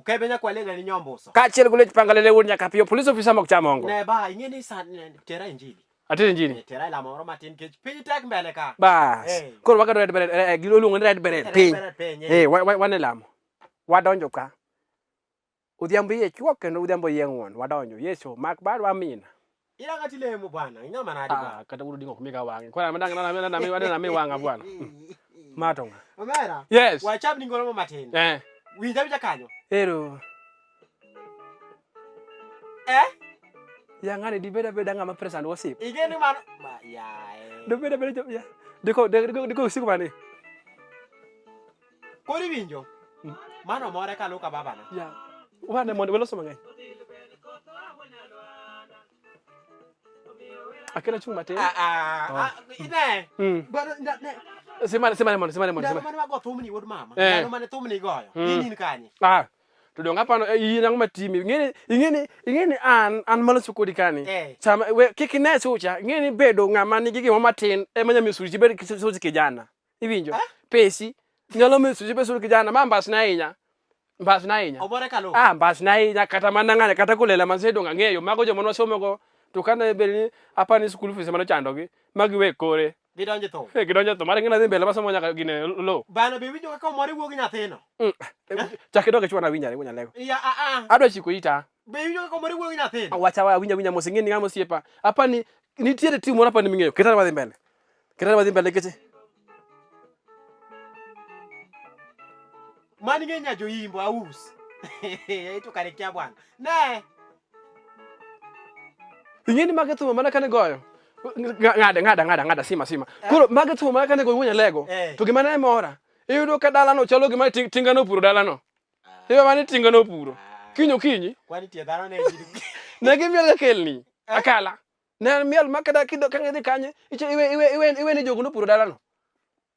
Okebe nyakwale ni nyombuso. Kaachiel gi Lech Pangalele wuod Nyakapiyo, police officer mok cham ongo. Ne ba ing'e ni sa tera injili. Atero injili. Eh, tera ilamo moro matin nikech piny tek mbele ka. Bas. Eh. Koro waketo red beret, eh, giluongo ni red beret Red piny. beret piny, eh. Eh, wan e lamo. Wadonjo ka. Odhiambo iye chuok kendo odhiambo iye ng'won. Wadonjo. Yesu, mak badwa amina. Iranga tilemo bwana, ing'ama nadi bwana. Ah, kata wuod odingo ok miga wang'e. Koro an nami wang'a bwana. Ma to ng'a? Omera. Yes. Wacham ni ngolo matin. Eh. Winja winja kanyo. Ero. Eh? Ya ng'ani dibed abeda ng'ama press and worship. Ing'e ni mano ma yae. Dibed abeda jo ya. Diko diko diko usiku mani. Koro iwinjo? Mano more kaluka babana. Ya. Wane mondo weloso mang'eny. Akela chung' matin. Ah ah. Oh. ah, Ine. Bwana ne. Simane simane mondo simane mondo Ndalo simane. mane wago thumni wuod mama. Eh. Ndalo mane thumni igoyo. In in kanye? Ah. To donge apano eh, in ang'o matimi? Ing'eni ing'eni ing'eni an maloso kodi kani. Eh. Sama we kik ine sucha, ing'eni bedo ng'ama nigi gimoro matin ema nyalo miyo suchi bed such kijana. Iwinjo? Pesi nyalo miyo suchi bed such kijana ma mbasna ahinya. Mbasna ahinya. Omore kaluka. Ah, mbasna ahinya kata mana ng'ane kata kolela masedong' ang'eyo mago joma nwasomogo to kane bed ni apani school fees ema nochandogi ma giwe kore. Gidonjo e thum. Eh, gidonjo e thum. Mar ing'e nadhi mbele masomo nyaka gine lo. Bana be iwinjo kaka omore wuo gi nyathino? Chak idog ichwana awinj ane wuon Alego. Ya a a. Adwa chiko ita. Be iwinjo kaka omore wuo gi nyathino? Wacha awinj awinja mos ing'e ni ng'ama osiepa. Apani nitiere tim moro apani ming'eyo. Keta wadhi mbele. Keta wadhi mbele nikech Mani ng'e nya joimbo aus. To kare kia bwana. Ne. Ing'e ni mage thum mana kane goyo. Ng'ada ng'ada ng'ada ng'ada sima sima. Koro mage thum mana kane goyo wuon Alego. Eh. To gima ne mora. Iyudo ka dalano chalo gima tinga nopuro dalano. Iyudo mane tinga nopuro. Kiny okinyi. Kwani tie dhano ne ji. Ne gimiel ka kelni. Akala. Ne en miel ma kata kido ka idhi kanye iwe iwe iwe iwe ni jogo nopuro dalano.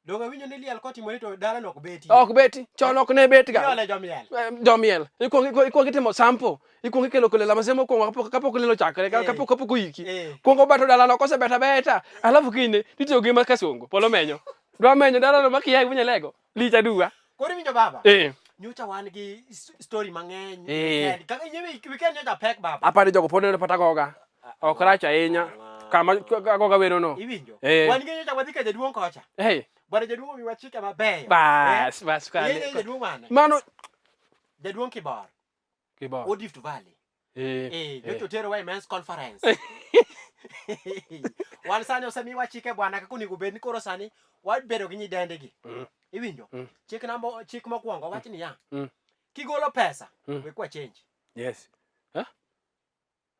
Donge awinjo ni liel kotimore to dalano ok beti. Ok beti. Chon ok ne bet ga. Iole jomiel. Eh, Jomiel. Ikwongo itimo sample. Ikwongo ikelo kolela masemo mokwongo kapok liel ochakore Eh. kapok oyiki. Eh. Kwongo beto dalano kosebeta beta. Alafu kinyne titiyo gi ma kasongo. Polo menyo. Dwa menyo dalano ma kiya iwinjo lego. Lich aduwa. Koro iwinjo baba? Eh. Nyocha wan gi story mang'eny. Eh. Weekend. Kaka inye weekend nyocha pek baba. Apani jogo pod neno pata goga. Ok rach ahinya. Kama agoga wero no. Iwinjo? Eh. Wan gi nyocha wadhi ka jaduong' kocha. Hey. Bwana jaduong' omiwa chike mabeyo. Bas, bas Eh. kale. Ing'eyo jaduong' mane? Mano Jaduong' Kibor. Kibor. Wuod Rift Valley. Eh. Eh, nyocha oterowa e men's conference. Wan sani osemiwa chike bwana kaka onego bed ni koro sani wabedo gi nyidendegi. Iwinjo? Chik namba chik mokwongo wach niya. Kigolo pesa, we kwa change. Yes. Huh?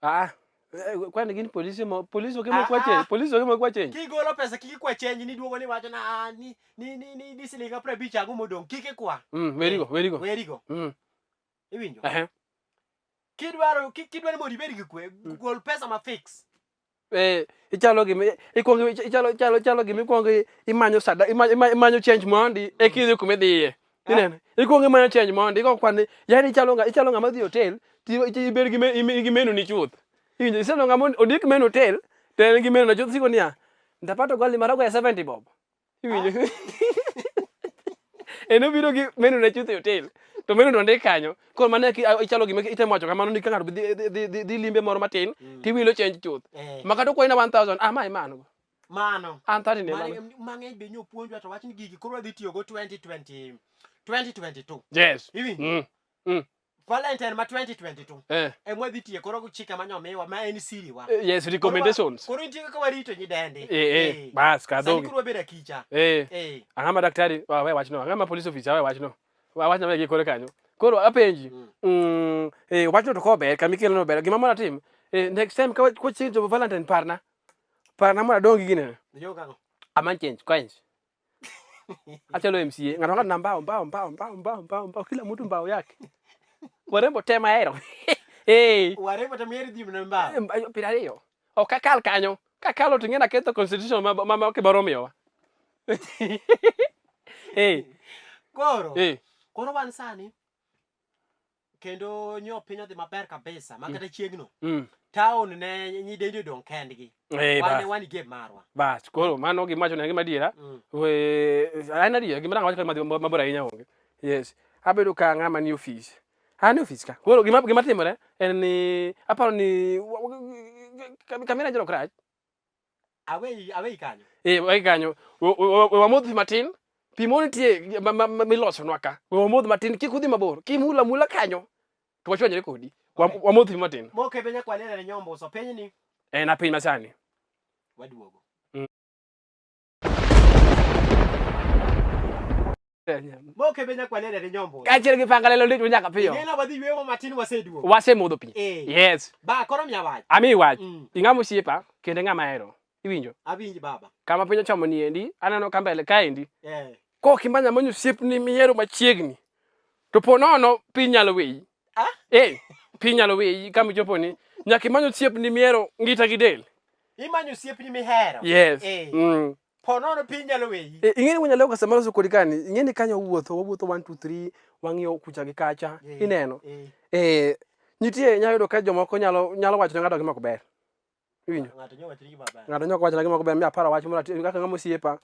Ah. Eh, Kwani gin polisi mo polisi ok ema Ah, kwa ah. change. Polisi ok ema kwa change. Kigolo pesa kik ikwa change ni duogo ni wacho na ah, ni siling 50 ang'o modong' kik ikwa. Werigo, werigo. Werigo. Iwinjo? Ehe. Kidwaro kidwaro mondo ibed gi kwe, gol pesa ma fix. Eh, ichalo gima ikwongo ichalo ichalo ichalo gima ikwongo imanyo sada imanyo change mondi e kidhi kuma idhiye. Ineno? Ikwongo imanyo change mondi iko kwan yani ichalo ng'a ichalo ng'ama dhi hotel ti ibed gi gi menu ni chuth. Iwinjo iseneno ng'ama ondik menu hotel to en gi menu na chuth siko niya ntapata ugali maragwe ya 70 bob. Iwinjo? En obiro gi menu ne chuth e hotel. To menu to ondik kanyo. Koro mano ichalo gima itemo wacho kamano ni ka ng'ato dhi limbe moro matin tiwilo change chuth. Eh. Ma kata okwayi na 1000, ah ma imano. Mano. An 30 ne mano. Mang'eny be nyopuonjwa to wach ni gigi koro wadhi tiyogo 2020 2022. Yes. Iwinjo? Valentine ma 2022. Eh. Emwa dhi tiye koro chike ma nyomiwa ma en siri wa. Yes, recommendations. Koro nitie kaka warito nyidende. Eh, eh. Bas, Sani kadhogi. koro wabedo akicha. Eh. Eh. Ang'ama daktari, we wachno. Ang'ama police officer, we wachno. Wachno we gi kore kanyo. Koro apenji. Eh, wachno to kober, kama ikelo no ber. Gima mondo atim, eh, next time ka chieng' chopo Valentine parna. Parna mondo adong gi ginene. Ijo kang'o? Amany change, coins. Achalo MCA, ng'ato ng'ato na mbao mbao mbao mbao mbao mbao mbao, kila mtu mbao yake. Warembo te mahero. Eh. Warembo te mahero dhi mana mbao. 20. Ok akal kanyo. Kakalo to ing'e naketho constitution ma Kibaro omiyowa. Eh. Koro. Eh. Koro wan sani kendo nyo piny odhi maber kabisa ma kata chieng'no town ne nyidendi odong' kendgi Eh, wan bas. ne wan gi game marwa Bas, koro mano gima wacho ne gima adiera. We, en adiera, gima dang' awach kae madhi mabor ahinya onge. Yes. Abedo ka ng'ama ni ofis. An e ofis ka. Koro gima gima timore en ni aparo ni kamera joro krach. Aweyi aweyi kanyo. Eh, wayi kanyo. We wamodh pi matin. Pi moro nitie milosonwa ka. We wamodh matin kik udhi mabor. Kimula mula kanyo to wachwanyre kodi. Wamodh pi matin. Mokebe nyakwalera ne nyombo so piny ni. En a piny masani. Waduogo. Mokebe nyakwalera ne nyombo. Kaachiel gi panga lelo ndich nyaka piyo. Ing'e wadhi yweyo matin waseduogo. Wasemodho pi. Eh. Yes. Ba koro miya wach. Amiyi wach. Ing'ama osiepa kendo ing'ama ahero. Iwinjo? Awinji baba. Kama piny ochomo ni endi, aneno ka mbele kaendi. Eh. Kok imanya manyo osiepni mihero machiegni, to po nono piny nyalo weyi. Ah? Eh, piny nyalo weyi kama ichopo ni. Nyaka imany osiepni mihero ngita gi del. Imanyo osiepni mihero. Yes. Eh. Po nono piny nyalo weyi. Eh, ing'e ni wanyalo ka samoro kodi kani, ing'e ni kanyo wuotho, wawuotho 1 2 3, wang'iyo kucha gi kacha, Eh. ineno. Eh. Eh, nitie inyalo yudo ka jomoko nyalo nyalo wacho ne ng'ato gima ok ber. Iwinjo? Ng'ato nyalo wacho ni gima ber. Ng'ato nyalo wacho na gima ok ber mi aparo wach moro kaka ng'ama osiepa.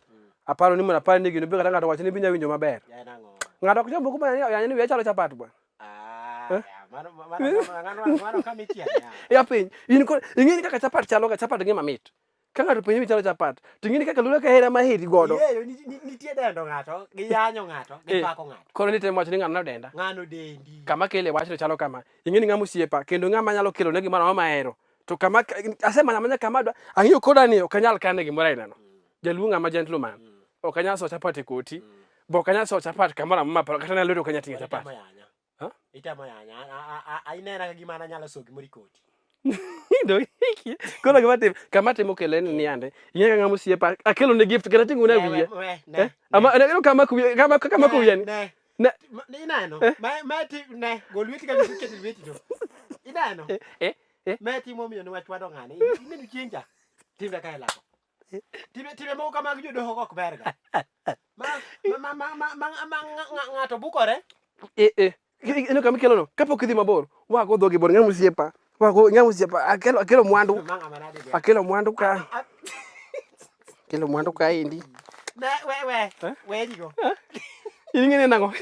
Aparo ni mondo apar ni gino be kata ng'ato wacho ni be inya winjo maber. En ang'o? Ng'ato ok jomoko ma yanyo ni wiya chalo chapat bwana. Ah, Eh? ya, mano mano mano mano kama ichielo ya. Ya piny, in kod ing'e ni kaka chapat chalo ga chapat ngima mit. Ka ng'ato penjo ni chalo chapat, to ing'e ni kaka lula ka hera ma heri godo. Ing'eyo nitie dendo ng'ato, gi yanyo ng'ato, gi Eh. pako ng'ato. Koro nitemo wacho ni ng'ano nodenda. Ng'ano dendi. Kama kele wachno chalo kama. Ing'e ni ng'ama osiepa kendo ng'ama nyalo kelo ne gimoro amora mahero. To kama asemanyo amanya kama adwa ang'iyo koda ni ok anyal kane gimoro ainano. Jaluo ng'ama gentleman. Ok anyal soyo chapat e koti. Be ok anyal soyo chapat kamoro amora maparo kata na lwedo ok anyal ting'o chapat. Itemo yanya. Ha? Itemo yanya. Inena ka gima an anyalo soyo gimoro e koti. Do koro gima tim kama timo kele en ni yande. Ing'e ka ng'ama osiepa akelo ne gift kata ting'o ne Ne, wiye. we, we, ne, Eh? Ama ne kama kuwiye kama kama kuwiye ni. Ne. Ne. Ineno? Eh? Ma ti ne gol lweti ka iketo lweti to. Ineno? Eh, eh, eh. Ma timo miyo ne wachwado ng'ane. Ineno chieng' cha. Timbe ka ilako. Timbe timbe moko kamag jodoho ok ber ga. Ma ma ma ma ma ma ng'ato bukore. Eh, eh. Ineno kama ikelo no? Kapok idhi mabor, wago dhogi bor ng'ama osiepa. Wago ng'ama osiepa. Akelo akelo mwandu. Ma ng'ama nade dia. Akelo mwandu ka. Akelo mwandu ka endi. Ne we we. Eh? We gigo. In ing'e nang'o?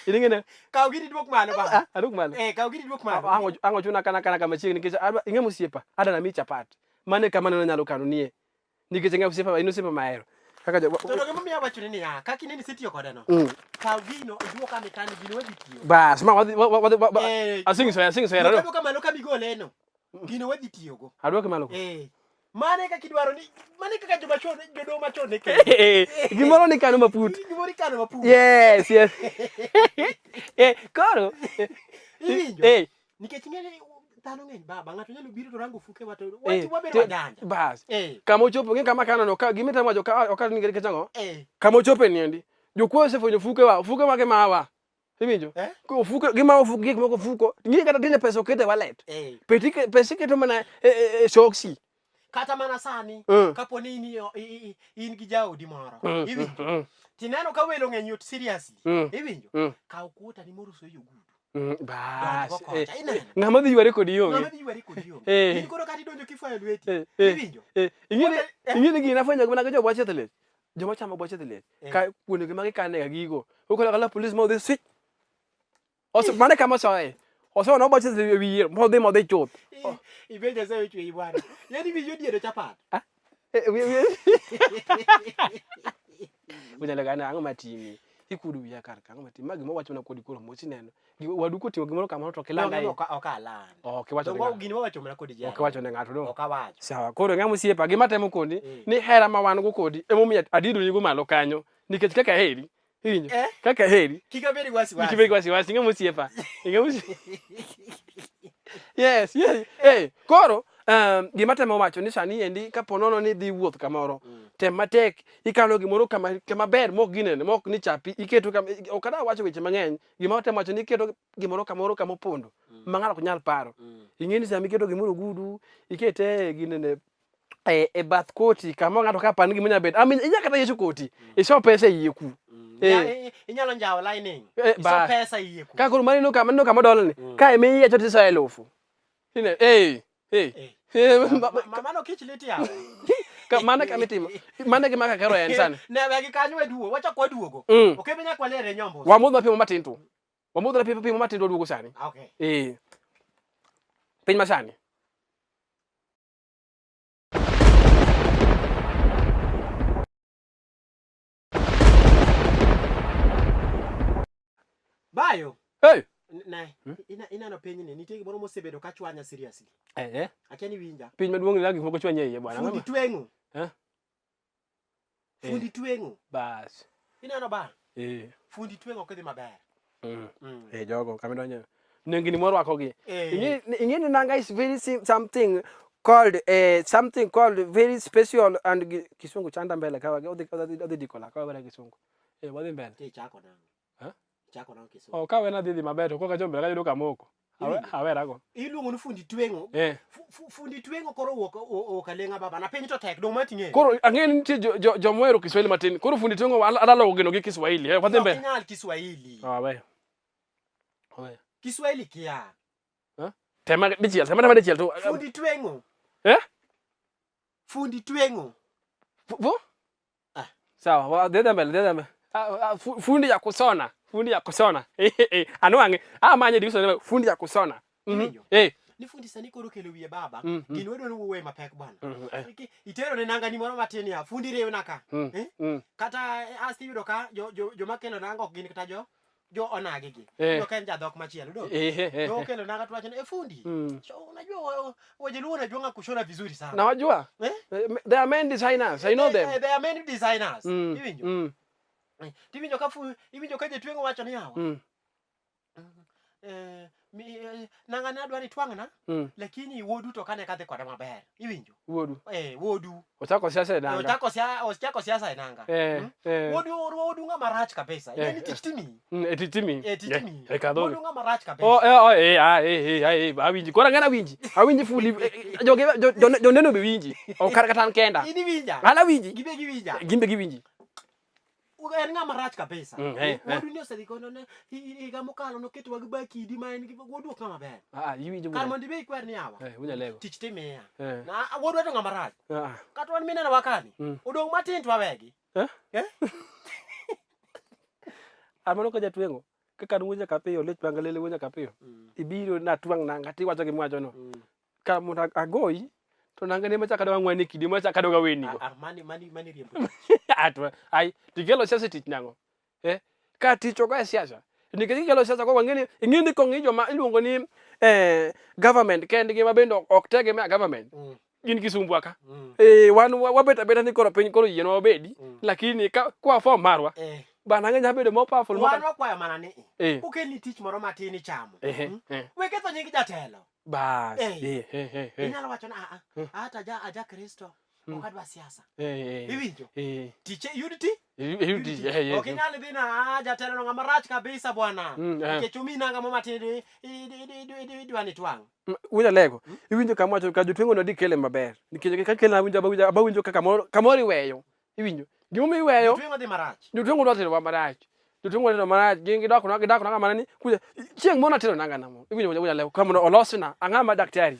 In ing'e ne? Kaw gini duok malo ba. Ah, adok malo. Eh, kaw gini duok malo. Ang'o ang'o chuna kana kana kama chiegni nikech adwa ing'e mosiepa adwa nami chapat. Mano e kama neno nyalo kano nie. Nikech ing'e osiepa in osiepa mahero. Kaka jo To donge momiyo awacho ni niya, kaka ineni isetiyo kode no. Kaw gino iduok kama ikane gino wadhi tiyo. Bas, ma wadhi wadhi Eh. asing soya asing soya Duoke rado. aduoka malo kama igole no. Gino wadhi tiyogo. Aduoke malo. Eh. Mano e kaka idwaro ni mano e kaka joma chon jodoho machon ne kelo. Gimoro ni kano maput. Gimoro ikano maput. Yes, yes. Eh, koro. Iwinjo? Eh, Nikech ing'e ni dhano ng'eny baba, ng'ato nyalo biro to rango fuke wa to eh, wach wabedo te- wajanja. Bas. Eh. Kama ochopo ng'e kama kano no ka gima itemo wacho ka ok ni nikech ang'o? Eh. Kama ochope ni endi. Jokuoye osefwenyo fuke wa, fuke mage mawa. Iwinjo? Eh? Ko fuke gima ofuke gik moko fuko. Ng'i kata tinde pesa okete wallet. Eh. Peti pesa iketo mana e, e, e soksi. Kata mana sani kapo ni in, in gi jaodi moro iwinjo tineno ka welo ng'eny yot seriously iwinjo kaw kuota ni moro soyo gudu Bas. Donj go kocha, ineno? Ng'ama dhi yware kodi onge. Ng'ama dhi ywari kodi onge. Eh. In koro kata idonjo kifwayo lweti Eh, eh, iwinjo eh, ing'e ni Kuota- eh. ing'e ni gini afwenyo mana gi jo bwache thlet. Joma chamo bwache thlet. Eh. Ka kuondegi ma gikane ga gigo. Okola kala polis ma odhi switch. Ose mane kama osoye. Osoyo no bwache thlet e wiye modhi modhi chuth. Ibe Nyasaye ochweyi bwana. Yaani wiyi odiedo chapat. Eh, Unyalo gana ang'o matimi? Ikuodo wiya kar ka ang'o matimi? Ma gima wacho mana kodi koro mos ineno. Wadu koting'o gimoro kamoro to ok iland Donge ahinya. ok ok aland. Ok iwacho ne Donge ng'ato. gini wawacho mana kodi ji. Ok iwacho ne ng'ato do. Ok awacho. Sawa, koro ng'ama osiepa, gima temo koni ni hera ma wan go kodi emomiyo adidoni go malo kanyo nikech kaka aheri, iwinjo? Eh? Kaka aheri, Kik abed gi wasiwasi. kik ibed gi wasiwasi, ing'ama osiepa, ing'ama osiepa. Yes, yes. Eh, koro gima temo wacho ni sani endi kapo nono ni idhi wuoth kamoro, tem matek ikano gimoro kama kama ber mok ginene, mok ni chapi, iketo kama ok adwa wacho weche mang'eny, gima watemo wacho ni iketo gimoro kamoro kama opondo ma ng'ato ok nyal paro. Ing'e ni sama iketo gimoro ogudu, ikete e ginene e, e bath koti kama ng'ato ka par ni gima nyalo bet. Ami inya kata yecho koti, iso pesa e iye ku. Eh. Inyalo njawo lining. Eh, Iso ba- pesa iye ku. Ka koro maneno kama neno kama dolni, ka ema iyecho to iso elufu. Ine, eh, eh. Eh. Eh, Mano kich lit yawa. Mano kama itimo. Mano e gima kakero en sani. Ne wegi kanyo waduogo, wachak waduogo. Okebe nyaka walere nyombo. Wamodh mapimo matin tu. Wamodhre pi pi matin to waduogo sani. Okay. Eh. Piny masani. Bayo. Hey. Ne, Hmm? ineno pinyni nitie gimoro mosebedo ka chwanya seriously. Eh, eh. Akia ni winja. Piny maduong' ni gik moko chwanye iye bwana. Fundi tweng'o. Eh? Eh. Fundi tweng'o. Bas. Ineno ba? Eh. Fundi tweng'o ok dhi maber. Mm. Mm. Eh, jogo kama idonje. Nengni morwako gi. Eh. Ing'e ni nanga is very something called something called very special and Kisungu chanda mbele ka odhi odhi odhi dikola ka wabere Kisungu. Eh, wadhi mbele. Ichako nang'o? Eh? Ichako nang'o Kisungu? Oh, ka wena dhi dhi maber to koka chombe kayudo kamoko. Iwinjo? Awerago. Iluongo ni fundi tweng'o. Eh. Fundi tweng'o koro owuok owuok aleng'a baba. Na piny to tek dong' ma ting'eyo. Koro ang'e ni nitie jo mohero Kiswahili matin. Koro fundi tweng'o adwa loko gino gi Kiswahili. Eh, wadhi Ok mbele. inyal Kiswahili. Ah, aweyo. Aweyo. Kiswahili kia. Tema dichiel, tema tema dichiel to. Fundi tweng'o. Eh? Fundi tweng'o. Fu? Ah. Sawa, dhi mbele, dhi mbele. Ah, ah, fundi ya kusona, fundi ya kusona. Eh, eh, anwang'e. Ah, manye division fundi ya kusona. Iwinjo? Eh. Ni fundi sani koro okelo wiye baba. Mm. Gini wadwa ni wuoye mapek bwana. Eh. Itero ne nanga ni moro matin ya fundi riwna ka. Eh? Kata asti iyudo ka joma kelo nanga ok gin kata jo onagi gi. Eh. Iyudo ka en jadhok machielo do. Eh, eh, eh. To okelo nanga to wacho ni e fundi. So unajua Wajaluo wanajuanga kushona vizuri sana. Nawajua. Eh? There are many designers. I know them. There are many designers. Iwinjo? Tiwinjo ka iwinjo ka jatweng'o wacho ni yawa. Eh, nanga ne adwa ni twang'na lakini wuodu to kane kadhi koda maber. Iwinjo? Wuodu. Eh, wuodu. Ochako siasa e nanga. Ochako siasa e nanga. Eh, eh. Wuodu ng'ama rach kabisa. Eh, Ing'e ni tich timi. E tich timi. Eh, tich timi. Eh, kadhogi. Wuodu ng'ama rach kabisa. Oh, eh, oh, eh, ah, eh, eh, ah, eh, awinji. Koro ang'e awinji. Awinji fully. Eh, joneno be winji. Ok kata an kenda. In iwinja. An awinji. Gibe giwinja. Gin be giwinji. En ng'ama rach kabisa. Eh. Wuodu ni osedhi kono ne higa mokalo noketowa gi bakidi ma en gi wuodu ok ng'ama ber. Ah, ah, iwinjo Kar wuoda. mondo ibe ikwer ni yawa. Eh, wuoda lego. Tich timiya. Eh. Na wuodwa to ng'ama rach. Ah. Kata wan mineno wakani. Odong' matin to wawegi. Eh? Eh? Ah, mano ka jatweng'o. Kaka an wuo nyaka piyo, lich bang' lele wuo nyaka piyo. Ibiro natwang' nanga tiwacho gima iwacho no. Ka mondo agoyi to nanga ne machako adwa ng'weni kidi machako adwa weni go. Ah, ah, mani riembo. Ah, ai, tikelo siasa e tich nang'o? Eh? Ka tich ok e siasa. Nikech kikelo siasa koro wang'e ni ing'e ni kong'i joma iluongo ni government kendgi ma bende ok tegemea government. Gin kisumbwa ka. Eh, wan wabet abeta ni koro piny koro yienwa wabedi. Lakini ka kwa form marwa bana ng'e nyalo bedo more powerful Wan wakwayo mana ni Eh. okelni tich moro matin ichamo. Eh, eh. We ketho nying jatelo. Bas. Eh. Eh, eh, eh, eh. Inyalo wacho ni ah, ah, ata aja Kristo ok adwa siasa. Eh, eh. Iwinjo? Eh. Tich yud ti? Eh, Yud eh, eh, Ok inyal dhi na ah, jatelo no ng'ama rach kabisa bwana. Eh. Nikech omiyi nanga mo matin idwa ni twang'. Wuoda lego. Iwinjo kama wacho ka jotweng'o no dikele maber. Nikech ka kele awinjo abawinjo abawinjo kaka kamoro kamoro iweyo. Iwinjo. Gimomiyo iweyo Jotweng'o dhi marach. jotweng'o dwa terowa marach. Jotweng'o dwa terowa marach. Gin gidok gidok nanga mana ni kuja chieng' moro natero nanga namo. Iwinjo wuoda lego kama mondo olosna ang'ama daktari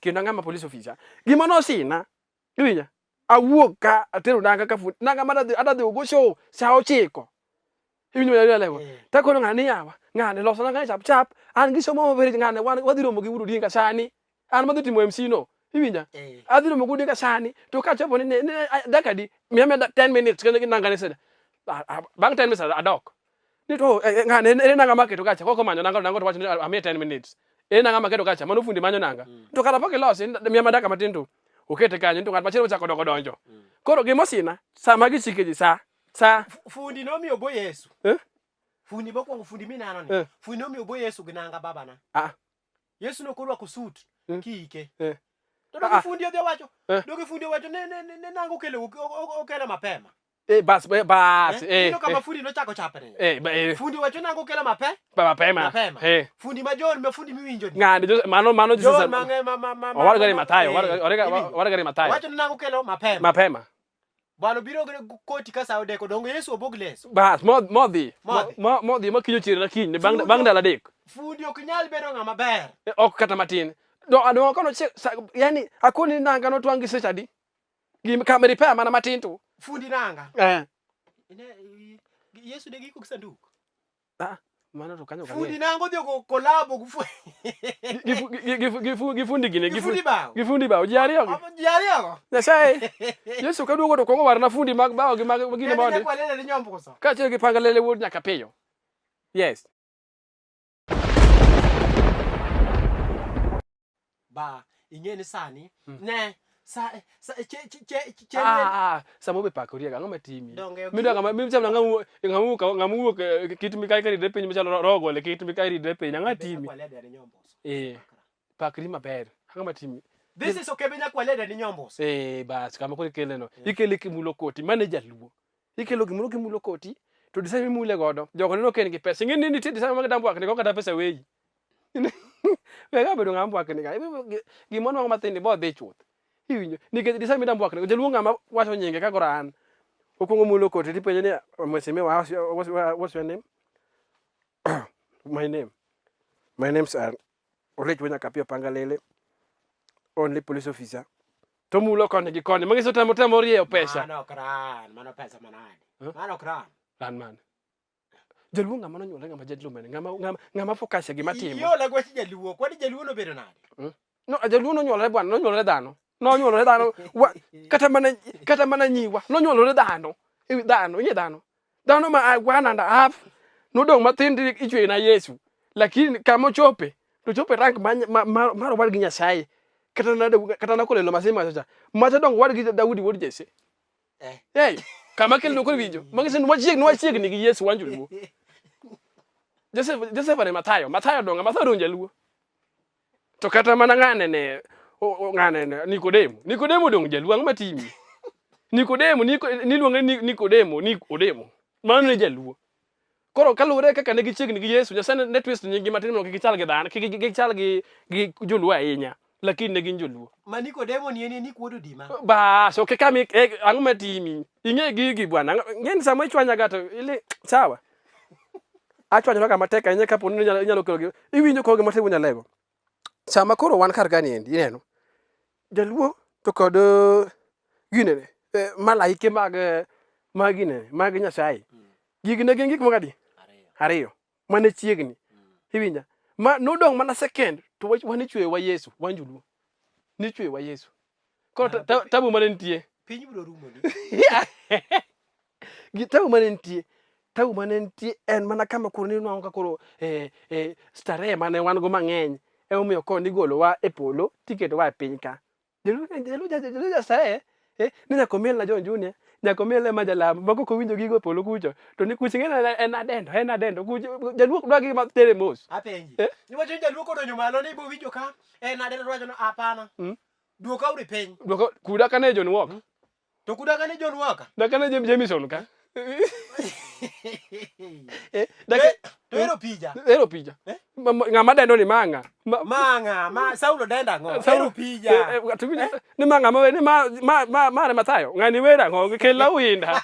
kendo ang'ama police officer. Gima nosina iwinjo awuok ka atero nanga ka fundi nanga mana adwa dhi ogo show sa 9. Iwinjo wuoda lego. Eh. Takono ng'ane ni yawa, ng'ane loso nanga ni chap chap, an gi somo maber ng'ane wan wadhi romo gi Wuod Odinga sani. An madhi timo MC no. Iwinja? Eh. Adhi romo gi Wuod Odinga sani. To kachopo ni dakika adi, miya miya 10 minutes kendo gi nanga ni seda. Bang' 10 minutes adok. Ni to ng'ane ere nanga maketo kacha, koko manyo nanga nanga to wacho ni amiye 10 minutes. Ere nanga maketo kacha, mano fundi manyo nanga. To kara pok ilosi, miya ma dakika matin to okete kanyo to ng'at machielo ochako doko donjo. Koro gimosina, sama gichike ji sa Fundi nomiyo bo Yesu. Eh? Fundi mokwongo fundi mineno ni. Eh. Fundi nomiyo bo Yesu gi nanga babana. Ah. Yesu nokorwako suit kiike. Eh. To dogi Ah. fundi odhi owacho. Eh. Dogi fundi owacho ne nanga okelo mapema. Eh, bas, bas, Eh? eh, Ineno kama eh, fundi nochako chapne. eh, eh, Fundi wacho nanga okelo mapema. Mapema. Eh. Fundi ma John ma fundi miwinjo ni. Ng'ani mano John Jesus. ma ng'e ma Owarga ni Mathayo, eh, iwinjo? warga ni Mathayo. Wacho ni nanga okelo mapema. Mapema. Bwana biro gi koti ka sa odeko dongo Yesu obog leso. Bas, modhi. Modhi. Modhi ma kiny ochier na kiny bang' Fundi bang' ndalo 3. Fundi ok nyal bedo ng'ama ber. Eh, ok kata matin. Do do kono yani akoni nanga notwang' gi seche adi? Gim kama repair mana matin to. Fundi nanga. Eh. Yesu ne giko gi sanduk. Ah, Mano to kanyo Fundi nango odhi ogo kolabo gi gi fundi gine gi fundi bao. Gi fundi bao ji ariyo gi. Ji ariyo go. Nyasaye. Yesu ka duogo to kuongo warna fundi mag bao gi mag gine mondi. Kaachiel gi panga lele wuod nyaka piyo. Yes. Ba, ing'e ni sani mm. ne sa sa che che che che ah, ah samo be pakori ga ng'ama timi. Midwa ng'ama michalo ng'ama ng'ama wuok ng'ama wuok eh, kit mikai ka ridre piny michalo rogo le kit mikai ridre piny ang'a timi. Eh. Pakri maber. Ang'ama timi. This is okay binya kwalede ni nyomboso. Eh, bas kama koro ikele no. Ikele kimulo koti mane jaluo. Ikelo gimoro kimulo koti to design mimule godo jogo neno ka en gi pesa. Ing'e ni nitie design mag dambwakni go kata pesa weyi. Wega bedo ng'ama mbwakni ga. Gima onwang'o mathin ni bodhi chuth. Iwinjo? Nikech design midambwakni go jaluo ng'ama wacho nyinge ka koro an. Okwongo mulo koti tipenje ni mheshimiwa what's your name? My name. My name's Olech Wuod Nyakapio Panga Lele. Only police officer. To mulo koni gi koni. Manyiso temo temo rieyo pesa. Mano ok ran, mano pesa manade. Huh? Mano ok ran. Ran mane? Jaluo ng'ama nonyuolre ng'ama gentleman, ng'ama ng'ama ng'ama focus e gima timo. Iola gi wach jaluo, kwani jaluo nobedo nade? No, jaluo nonyuolre bwana, nonyuolre dhano. Nonyuolre dhano. Wa, kata mana kata mana nyiwa, nonyuolre dhano. Ewi dhano, ing'e dhano. Dhano ma one and a half nodong' mathin to ichweyo na Yesu. Lakini kama ochope, to ochope rank mar owadgi Nyasaye. Kata na kata na kolelo masima cha. Macha dong owadgi Daudi wuod Jesse. Eh. Hey, kama kelo koro winjo. Manyiso ni wachiegni wachiegni gi Yesu wan joluo. Joseph Joseph ne Mathayo, Mathayo donga, Mathayo dong jaluo. To kata mana ng'ane ne ng'ane ne Nikodemo. Nikodemo dong jaluo ang'o matimi? Nikodemo niko niluonge ni Nikodemo, Nikodemo. Mano ne jaluo. Koro kaluwore kaka ne gichiegni gi Yesu, Nyasaye ne twist nyinggi matin mondo kik gichal gi dhano, kik gichal gi gi joluo ahinya, lakini ne gin joluo. Ma Nikodemo ni en ni kuodo dima. Bas, ok kama eh, ang'o matimi? Ing'e gigi bwana. Ng'e ni sama ichwanya ga to ili sawa. Achwanyora ga matek ahinya kapo ni inyalo inyalo kelo gi iwinjo koro gima timo nyalego. Sama koro wan kar kani endi ineno. Jaluo to kod eh, ginene eh, malaike mag eh, mag ginene mag Nyasaye. Gigi ne gin gik moko adi? Ariyo. Ariyo. Mane chiegni. Iwinja? Ma nodong' mana second to wan ichweyo wa Yesu, wan joluo. Nichweyo wa Yesu. Koro tabu mane nitie. Piny biro rumo ni. Gi tabu mane nitie. Tabu mane nitie en mana kama koro ninwang'o ka koro eh, eh, starehe mane wan go mang'eny emomiyo koro nigolowa e polo tiketowa e piny ka. Jaluo jaluo jaluo ja starehe eh, ni nyaka omiel na John Junior, nyaka omiel Emma Jalamo, mago kowinjo gigo e polo kucho to ni kucho ing'e ni en adendo, en adendo kucho jaluo ok dwa gima tere mos. Apenji. Eh? Niwacho ni jaluo kodonjo malo ni ibo winjo ka en adendo to wacho ni hapana. Duoka uru piny. Duoka kuda kane John Walker. To kuda kane John Walker. Da kane James Jameson ka. Eh, da Eh, to ero pija. ero pija. Eh? Ng'ama dendo ni manga. Manga, ma Saulo denda ang'o? Saulo- Ero pija. Eh, eh, to winjo- Ni ma ng'ama we ni ma ma ma mare Mathayo. Ng'ani wer ang'o? Kel awinda.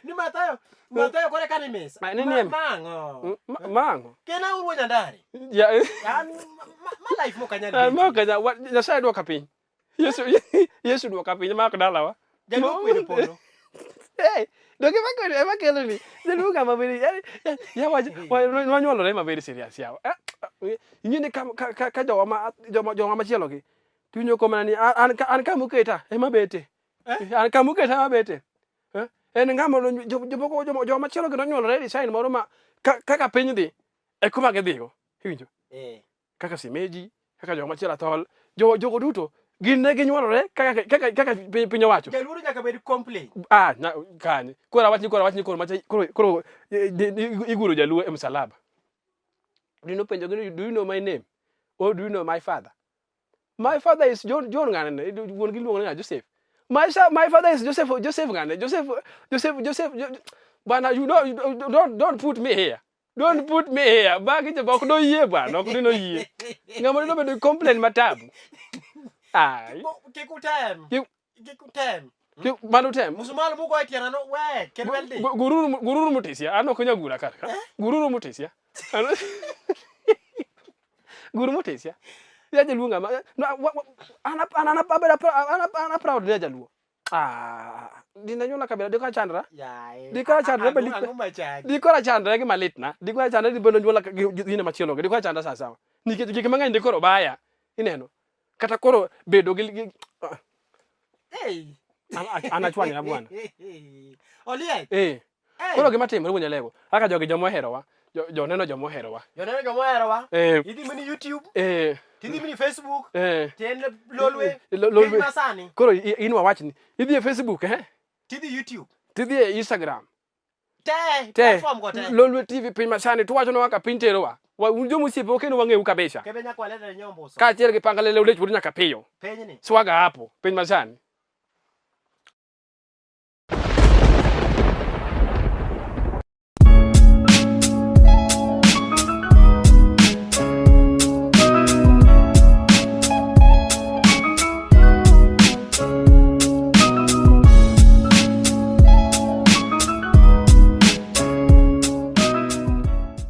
Ni Mathayo, Mathayo kore kani mesa. Ma, ni Ma- ni- Mang'o. Mang'o. Kena uru nyandari. Ya. An ma, ma life mok anyal Ah, betie. Ma ok anyal- Nyasaye duoka piny. Yesu Yesu duoka piny ma ok dalawa. Jaluo kwedo polo. Hey, donge ema kelo ema kelo ni jaluo ng'ama very yani ya wach wanyuolore ma very serious yawa. Eh, eh, Ing'e ni ka ka ka, ka jowa ma joma jowa machielo gi tiwinjo ko mana ni an an an kama oketa ema bete. Eh? An kama oketa ema bete. Eh? En ng'ama jomoko joma joma machielo gi nonyuolore e design moro ma kaka piny dhi e kuma gidhigo. Iwinjo? Eh. Kaka simeji, kaka joma machielo atol, jo jogo duto gin ne ginyuolore kaka kaka kaka piny, piny owacho. Jaluo nyaka bed complain. Ah, na, kanye. Koro awach ni koro awach ni koro macha koro koro eh, iguro jaluo e msalaba. Dino penjo gi do you know my name? Or do you know my father? My father is John John ng'ane ne wuon gi luongo ni ng'a Joseph. My my father is Joseph Joseph ng'ane Joseph Joseph Joseph Bwana you know don't put me here. Don't put me here. Bagi jo ok doyie bwana, ok dino yie. Ng'ama dino bedo complain matabu. Ai. Kik utem. Kik utem. Mano tem. Musmal mugo e tiena no we kel welding. Gururu gururu mutisia. An ok nyagura kar ka. Gururu mutisia. Guru mutisia. Ya jaluo ng'ama an an an an proud ni jaluo. Ah, dine nyuola kabila diko achandra. Yaye. Diko achandra Ang'o- malit. Ang'o machandi? Diko achandra gi malitna. Diko achandra di bono nyuola gi gine machielo. Diko achandra sawa sawa. Nikech gik mang'eny dikoro baya. Ineno. Kata koro bedo gi, gi ah, Hey. an an achwanyra bwana. Oliech. Eh. Hey. Koro gima timore wuon Nyalego, kaka jogi joma oherowa, jo- joneno joma oherowa. Joneno joma oherowa. Eh, Idhi mini YouTube, eh, tidhi mini Facebook, eh. tien Lolwe. Lolwe. Piny masani, Koro in wawachni, idhi e Facebook, eh? tidhi YouTube. Tidhi e Instagram. Te, Te, platform go te. Lolwe TV piny masani, tuwachonwa kaka piny terowa. Un joma osiepewa kendo wang'eu kabisa. Kebe nyaka walete nyomboso. Kaachiel gi pangalele ulech wuod nyaka piyo. Pinyni. Swaga hapo, piny masani.